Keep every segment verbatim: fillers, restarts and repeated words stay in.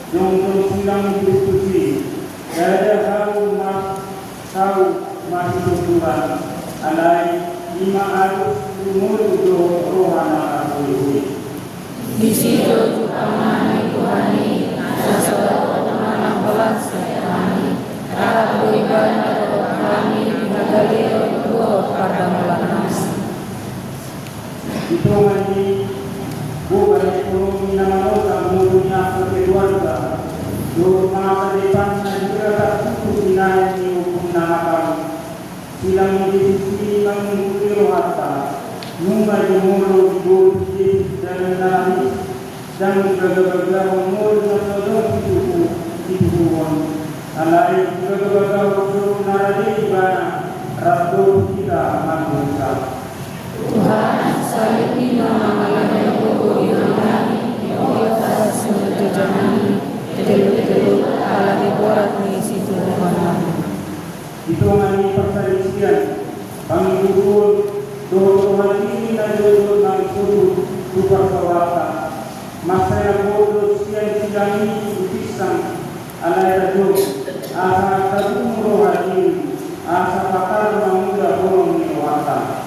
Jongjong silang di Kristus i, ndada hau ma-, hau marhite Tuhan, alai i ma alus, ngolu dohot roha na marhitehite. Disi do jumpang nami Tuhan i, asa so dapotan na holan sian hami, rap do Ibana dohot hami di hagaleon dohot pardamolan nami. Di tonga ni boban ekonomi na manotam ngolu ni angka keluarga, dohot masa depan na hira tartutup di naeng ni ombun na mataru, silang ni Jesus i mangunduli rohanta, nunga jumolo diboru Jesus dalan na ris, ndang dibagabagahon ngolu na so adong pituhu, pituhuon. Alai dibagabagahon do na rade Ibana, rap dohot hita manggohi. Tuhan, saleleng i ma mangalehon gogo di roha nami, di ombas ni jojak nami, teteluk-teluk, ala ni borat ni situhuon nami. Di tonga ni parsalisian, pangidoan, dohot roha diri na jotjot mangisotu tu parsaoranta, mansai na podo sian silang i di pinsang, alai tajou, asa tadumu roha diri, asa patar mangula holong ni rohanta.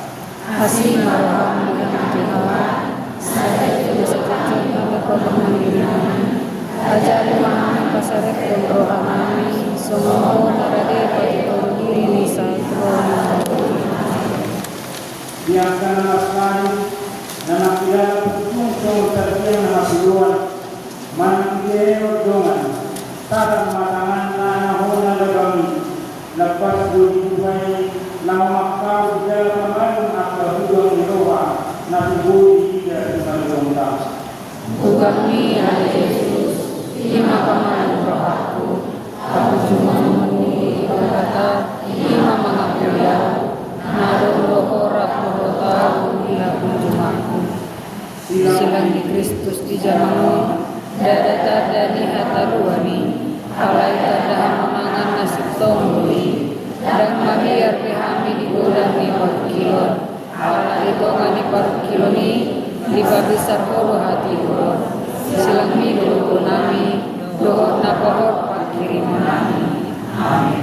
Asi ma roham, Tuhan, sai tu dosa kecil kami potong mandiri nami. Ajari ma hami pasarekhon roha nami, songon na rade patupahon diri ni sahat roha nami. Di angka na marsahi, na mangkilala puntung songon tarbiang na masidoan, manang dihehe dongan, tatap ma tanganna na hona labang i, lapas do di Tuhan i, laho mangkaur jala pamalum angka hugang ni roha, na tubu di ida di malibonta. Hugang ni ale Jesus, i ma pamalum rohangku, hapunjunganmu i Debata, i ma mangapuli ahu, na adong do ho rap dohot ahu di hapunjunganku. Silang ni Kristus di jamang on, ndada tanda ni hataluan i, alai tanda hamonangan na sintong do i, ndang mabiar be hami di godang ni parungkilon, ala di tonga ni parungkilon i, dipabisar ho do hatiuron, silangmi do gogo nami, dohot na pohor panghirimon nami. Amen.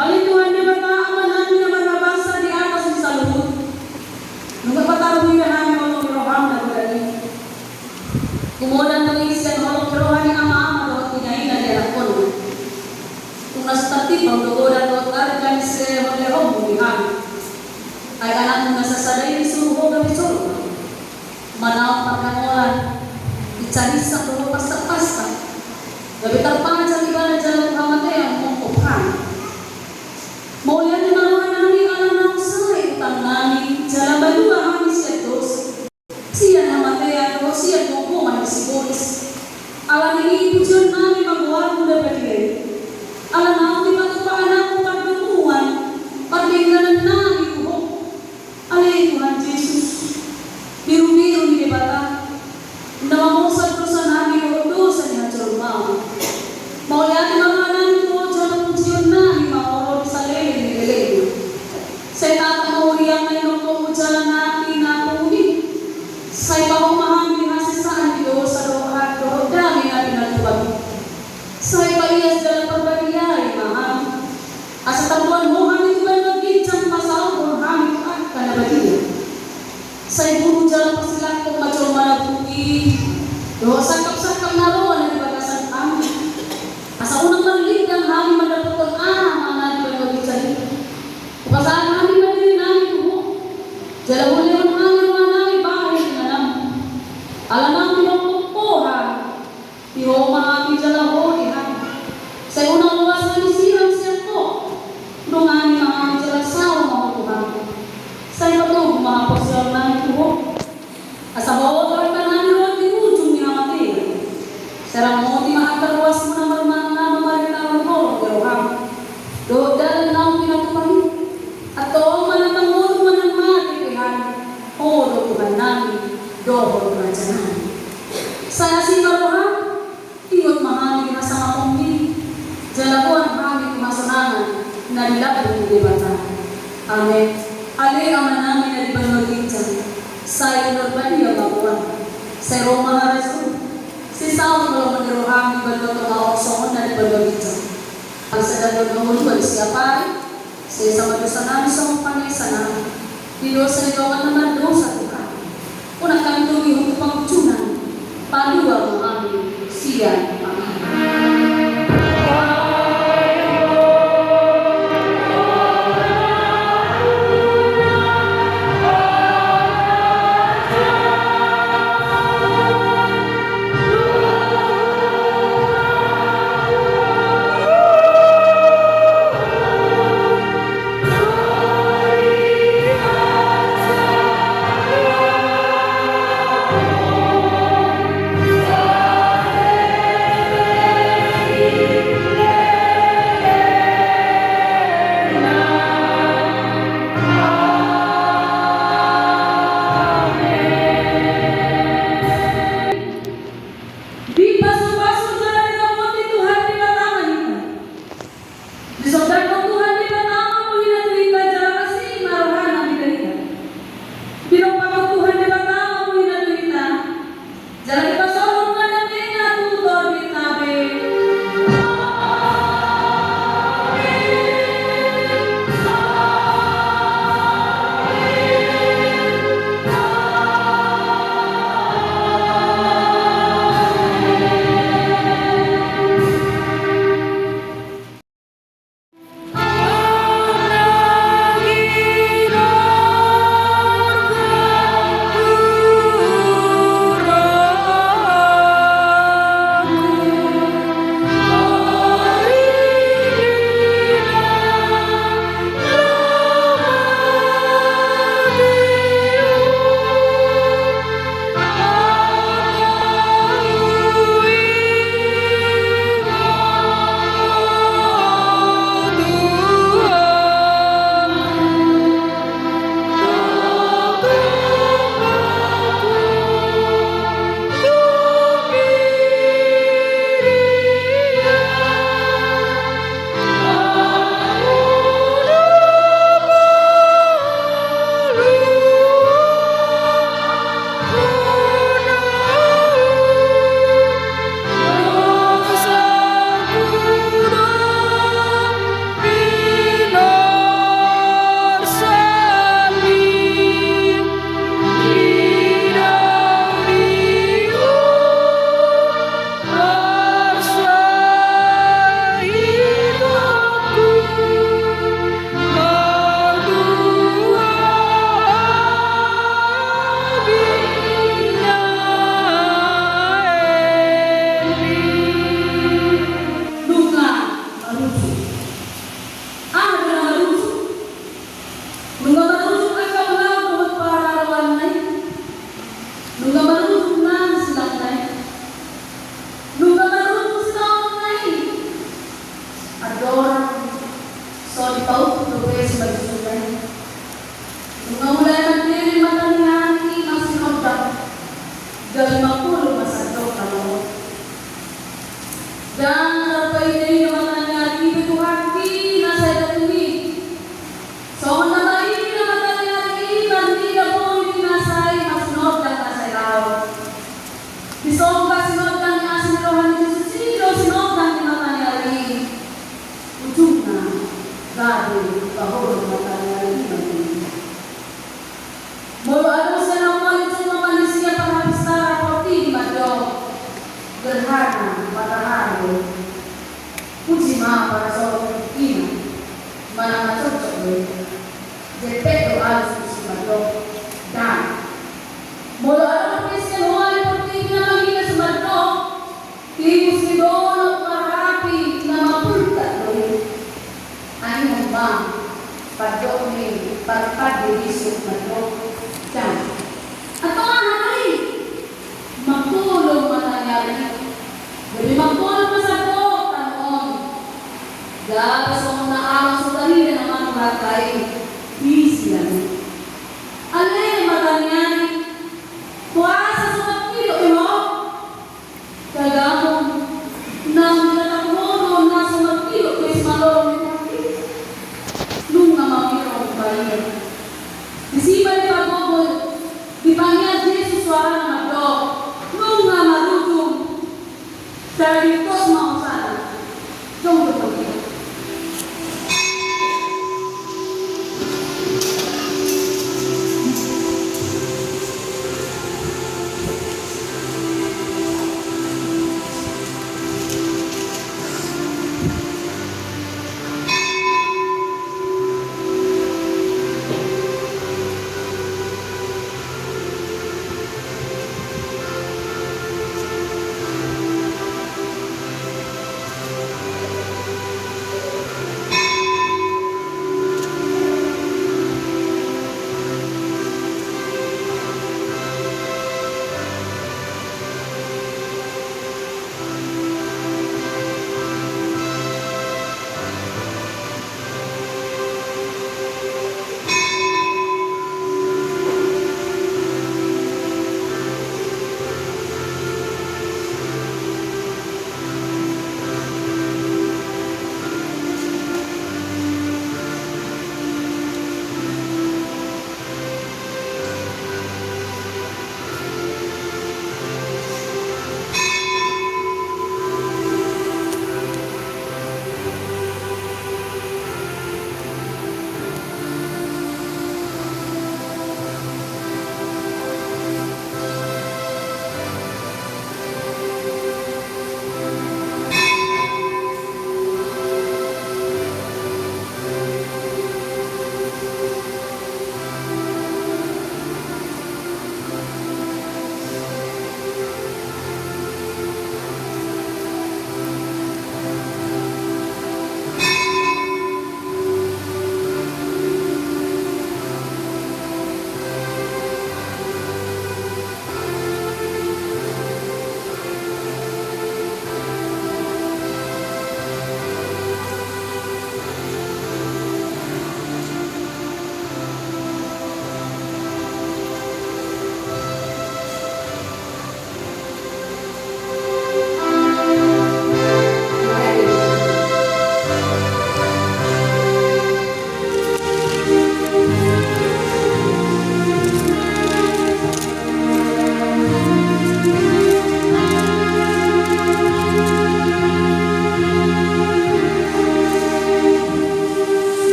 Ale Tuhan Debata, Amanami na marhabasa di atas ni saluhut, nunga patarbuida hami holong ni roham na godang i. Humodan do i sian holong ni roha ni ama-ama dohot inaina di anakhonna. Tung na so tartimbang do godang dohot arga ni silehonlehonmu di hami. Ai anakmu na sasada i disuru ho gabe jolma, manaon pardamolan, insan-insan dohot pasak-pasak, gabe tarpajal ibana jala tu hamatean humophop hami. Mauliate ma roha nami ala naung sae utang nami, jala malua hami sian dosa, sian hamatean dohot sian gogoman ni sibolis. Ala ni i pujion nami ma goarmu na badia i, ala naung dipatupa anakmu pardomuan pardengganan nami tu ho. Ale Tuhan Jesus, birubiru ni Debata, na mamosal dosa nami dohot dosa ni hajolmaon. Mauliate ma roha nami tu ho jala pujion nami ma ro di saleleng ni lelengna. Sai tatap ma huriam na ninompokmu jala na pinapungmi. Sai paho dohot sangkap-sangkap na roa na di bagasan hami. Asa unang marlinggang hami mandapothon aha na di banua ginjang i. Hupasahat hami ma diri nami tu Ho. Jala hulehon hami roha nami bahen inganan. Ala naung didok Ho, di Ho ma hami jala Ho di hami. Sai unang loas hami sirang sian Ho. Dongani ma hami jala saor ma Ho tu hami. Sai patogu ma haporseaon nami tu Ho. Asa Ho do hita nami ro di ujung ni hamatean. Sai ramoti ma hata ruasmuna marmangan na mamarita margolong di roham. Dohot dalan naung pinatupa i. Antong ma na mangolu manang mate pe hami, Ho do Tuhan nami dohot Raja nami. Sai asi ma roham. Ingot ma hami di hasangapon i, jala boan hami tu hasonangan na di lambung ni Debata. Amen. Ale Amanami na di banua ginjang, sai pinarbadia ma goarmu, sai ro ma harajaonmu, sai saut ma lomo ni roham di banua tonga on songon na di banua ginjang. Bangso na dua pulu dua di siapari, sesa ma dosanami songon panesanami di dosa ni dongan na mardosa tu hami. Unang hami togihon tu pangunjunan, palua ma hami sian pangago. Dipasupasu jala diramoti Tuhan Debata ma hita. Disondangkon Tuhan Debata ma bohina tu hita jala asi ma rohana di hita. Dinompakkon Tuhan Debata ma bohina tu hita jala dipasaorhon ma damena tu tondi nami. Nunga marujung. Aha do na marujung? Nunga marujung angka ulaon dohot pararaoanna i. Nunga marujung nang silangna i. Nunga marujung sitaononna i. Andorang so dipautuk dope simarujungna i. Nunga mulai mandele mata ni ari i masinondang. Gabe mangolu ma sandok na lolo. Ndang tarpaida-ida mata ni ari i be Tuhanki na sai datu i. Songon na maida mata ni ari i marnida boru i na sai masinondang na sai laho. Disongga sinondang ni asi ni roha ni Jesus i do sinondang ni mata ni ari i. Ujungna gabe pahohom mata ni ari i ma i. Molo adong sian hamu ale jolma manisia parhapistara portibi ma Tapi songon na adong so tarida na manang harta i, isi na i. Ale ma tangiang i, boasa so mangkidok be ho? Tagamon, naung dihatahon ho do na so mangkidok be simalolong ni Tuhan i? Nunga mamirong ma ia. Disi ma dipagogo, dipangido Jesus soarana mandok, nunga marujung. Sai ringkos ma hosana. Jongjong ma hita.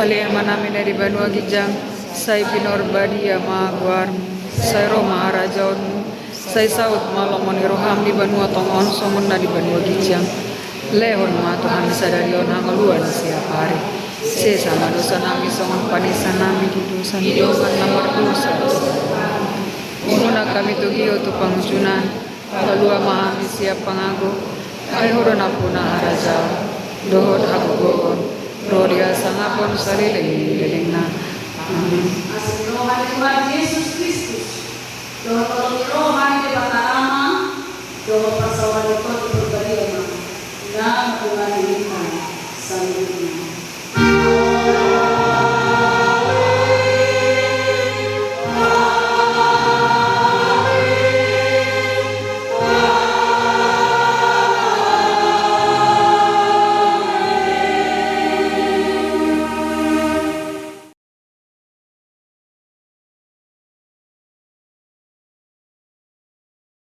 Ale Amanami na di banua ginjang, sai pinarbadia ma goarmu, sai ro ma harajaonmu, sai saut ma lomo ni roham di banua tonga on songon na di banua ginjang. Lehon ma tu hami sadari on hangoluan siapari. Sesa ma dosanami songon panesanami di dosa ni dongan na mardosa. Unang hami togihon tu pangunjunan, palua ma hami sian pangago, ai Ho do nampuna harajaon, dohot hagogoon, ro di hasangapon saleleng ni lelengna. Amen. Asi ni roha ni Tuhan Jesus Kristus, dohot holong ni roha ni Debata Ama, dohot parsaoran ni Tondi Porbadia ma, na mandongani hita saluhutna.